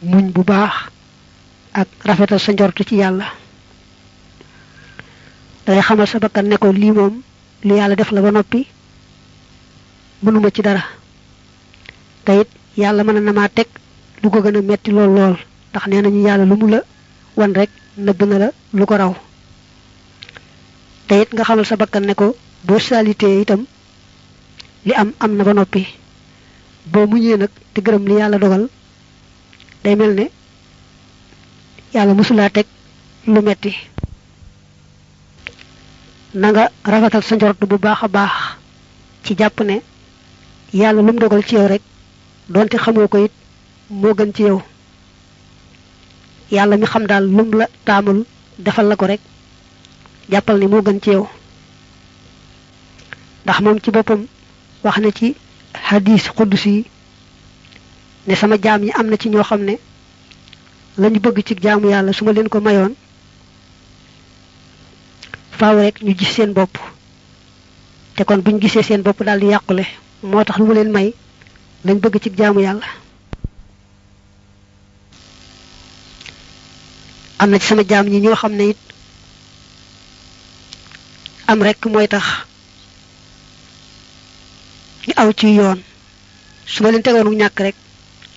muñ bu baax ak rafetal sa njortu ci yàlla. dangay xamal sa bakkan ne ko lii moom lu yàlla def la ba noppi mënuma ci dara te it yàlla mën na maa teg lu ko gën a metti lool lool ndax nee nañu yàlla lu mu la wan rek nëbb na la lu ko raw. te it nga xamal sa bakkan ne ko boo salité itam li am na ba noppi boo muñee nag te gërëm li yàlla dogal day mel ne yàlla mësulaa teg lu metti. na nga rafetal sa njort bu baax a baax ci jàpp ne yàlla lu mu dogal ci yow rek donte xamoo ko it moo gën ci yow. yàlla mi xam daal lum la taamul defal la ko rek jàppal ni moo gën ci yow. ndax moom ci boppam wax na ci hadis qudsi ne sama jaam yi am na ci ñoo xam ne lañu bëgg ci jaamu yàlla su ma leen ko mayoon faaw rek ñu gis seen bopp te kon buñ gisee seen bopp daal di yàqule moo tax lu ma leen may lañ bëgg ci jaamu yàlla. am na ci sama jaam ñi ñoo xam ne it am rek mooy tax ñu aw ci yoon su ma leen tegoonu ñàkk rek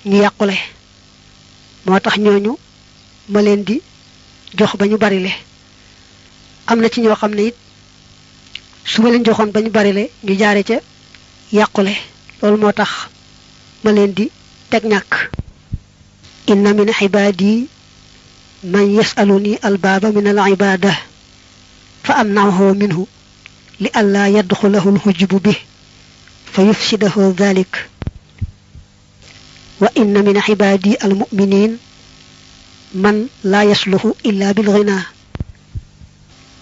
ñu yàqule moo tax ñooñu ma leen di jox ba ñu barile. am na ci ñoo xam ne it su ma leen joxoon ba ñu barile ñu jaare ca yàqule loolu moo tax ma leen di teg ñàkk. inna min ibaadi man yasaluni albaaba min al ibada fa amnahu minhu li alla yadxulahu alxujbu bi fa yufsidahu dhalik wa inna min ibaadi almuminin man la yasluhu illa bilghina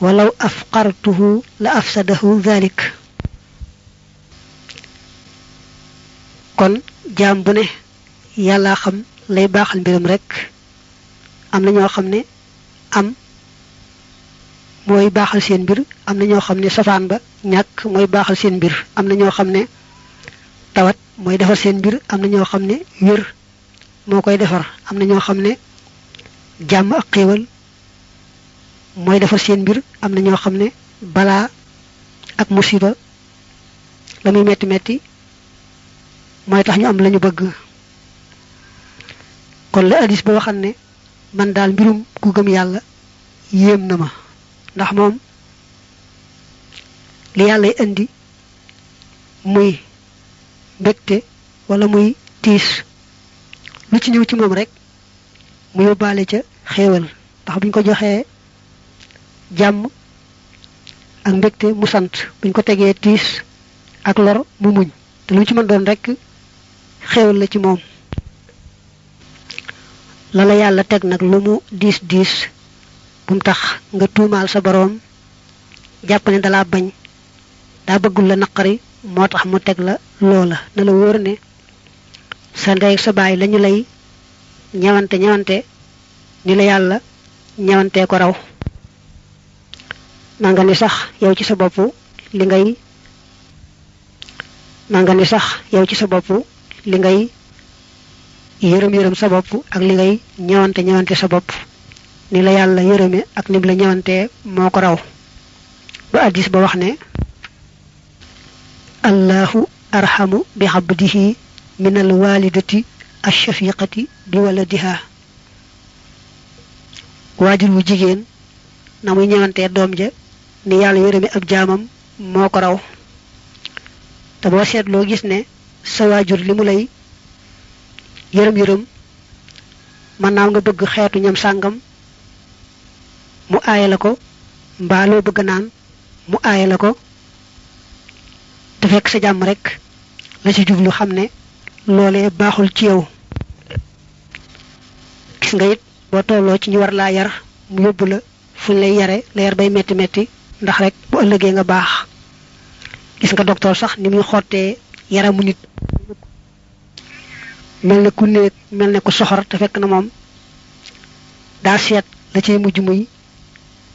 walaw afqartuhu la afsadahu dhalik. kon jaam bu ne yàlla xam lay baaxal mbiram rek am na ñoo xam ne am mooy baaxal seen mbir am na ñoo xam ne safaan ba ñàkk mooy baaxal seen mbir am na ñoo xam ne tawat mooy defar seen mbir am na ñoo xam ne wér moo koy defar am na ñoo xam ne jàmm ak xéewal mooy defar seen mbir am na ñoo xam ne balaa ak musiba la muy metti metti mooy tax ñu am lañu bëgg. kon la hadis ba waxal ne man daal mbirum ku gëm yàlla yéem na ma ndax moom li yàllay indi muy mbégte wala muy tiis lu ci ñëw ci moom rek mu yóbbaale ca xéewal ndax buñ ko joxee jàmm ak mbégte mu sant buñ ko tegee tiis ak lor mu muñ te lu ci mën doon rek xéewal la ci moom. lala yàlla teg nag lu mu diis diis bu mu tax nga tuumaal sa boroom jàpp ne dalaa bañ daa bëggul la naqari moo tax mu teg la loola. na la wóor ne sa ndey sa baay lañu lay ñewante ni la yàlla ñewantee ko raw. nanga ni sax yow ci sa bopp li ngay yërëm sa bopp ak li ngay ñewante sa bopp ni la yàlla yërëme ak nim la ñewantee moo ko raw. ba addis ba wax ne allahu arhamu bi abdihi min al walidati ash-shafiqati bi waladiha. waajur wu jigéen na muy ñewantee doom ja ni yàlla yërëme ab jaamam moo ko raw. te boo seetloo gis ne sa waajur li mu lay yërëm mën naa nga bëgg xeetu ñam sàngam mu aaye la ko mbaa loo bëgg naan mu aaye la ko te fekk sa jàmm rek la ci jublu xam ne loolee baaxul ci yow. gis nga it boo tolloo ci ñu war laa yar mu yóbbu la fuñ lay yare la yar bay metti metti ndax rek bu ëllëgee nga baax. gis nga docteur sax ni muy xottee yaramu nit mel ne ku néeg mel ne ku soxor te fekk na moom daa seet la cay mujj muy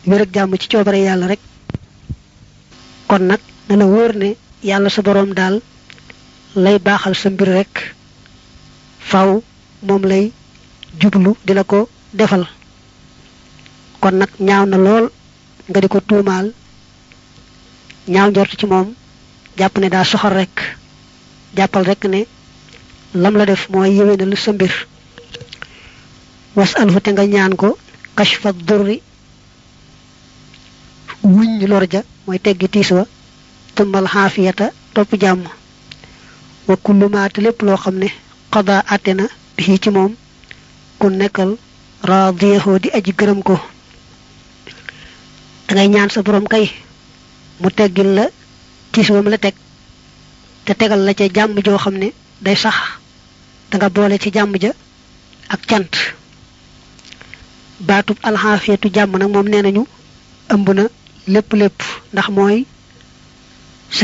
wér ak jàmm ci coobare yàlla rek. kon nag na la wóor ne yàlla sa boroom daal lay baaxal sa mbir rek faw moom lay jublu di la ko defal kon nag ñaaw na lool nga di ko tuumaal ñaaw njort ci moom jàpp ne daa soxor rek jàppal rek ne lam la def mooy yéwénal sa mbir wasalhu te nga ñaan ko kashfa durri wuñ lor ja mooy teggi tiis wa tumbal xaafiyata topp jàmm wa kullu ma te lépp loo xam ne qada atena bi ci moom ku nekkal radiyahu di aji gërëm ko da ngay ñaan sa borom kay mu teggil la tiis wam la teg te tegal la ca jàmm joo xam ne day sax da nga boole ci jàmm ja ak cant baatub alxaafiyatu jàmm nag moom nee nañu ëmb na lépp ndax mooy